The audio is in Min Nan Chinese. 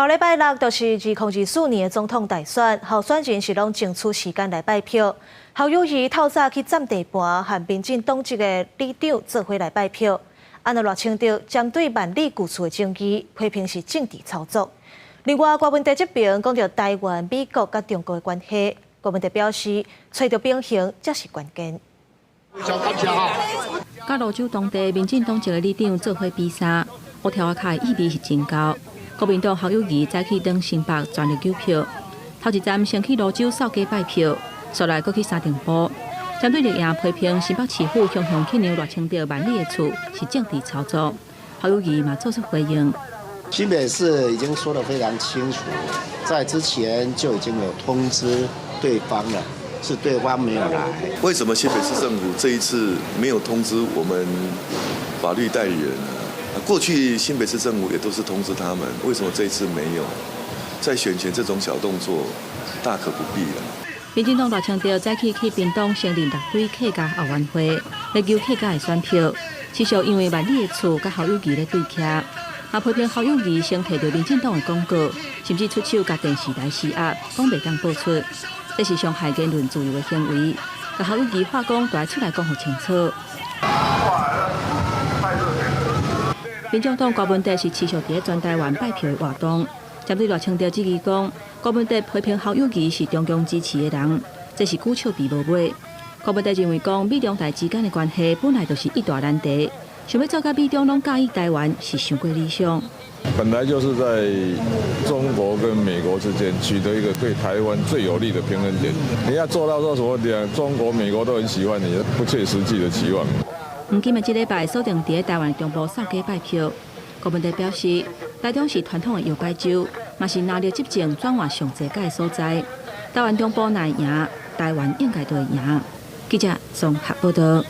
後禮拜六就是2024年的總統大選，候選人是攏爭取時間來拜票。侯友宜透早去佔地盤，和民進黨籍的里長做伙來拜票。按照賴清德針對萬里舊厝的爭議，批評是政治操作。另外，柯文哲這邊講著台灣、美國佮中國的關係，柯文哲表示，揣著平衡才是關鍵。佮蘆洲當地民進黨籍的里長做伙比賽，烏柱仔跤的意味是真高。國民黨侯友宜早去轉新北全力救票，頭一站先去蘆洲掃街拜票，紲來閣去三重埔。針對綠營批評新北市府雄雄去讓賴清德萬里的厝是政治操作，侯友宜嘛做出回應。新北市已經說得非常清楚，在之前就已經有通知對方了，是對方沒有來。為什麼新北市政府這一次沒有通知我們法律代理人呢？過去新北市政府也都是通知他們，為什麼這一次沒有？在選前這種小動作，大可不必了。民進黨賴清德早起去屏東成立六堆客家後援會，來求客家的選票。持續因為萬里的厝佮侯友宜咧對徛，嘛批評侯友宜先提著民進黨的廣告，甚至出手共電視台施壓，講袂當播出，這是傷害言論自由的行為。共侯友宜話講，著愛出來講予清楚。民眾黨柯文哲是持續佇全台灣拜票的活動，針對賴清德質疑講，柯文哲批評侯友宜是中共支持的人，這是龜笑鱉無尾。柯文哲認為講，美中台之間的關係本來就是一大難題，想欲做甲美中攏佮意台灣是傷過理想。本來就是在中國跟美國之間取得一個對台灣最有利的平衡點。你要做到說什麼兩中國、美國都很喜歡你，不切實際的期望。毋今日這禮拜鎖定佇台灣中部掃街拜票，柯文哲表示，台中是傳統的搖擺州，嘛是藍綠執政轉換上濟屆的所在。台灣中部若會贏，台灣應該都會贏。記者綜合報道。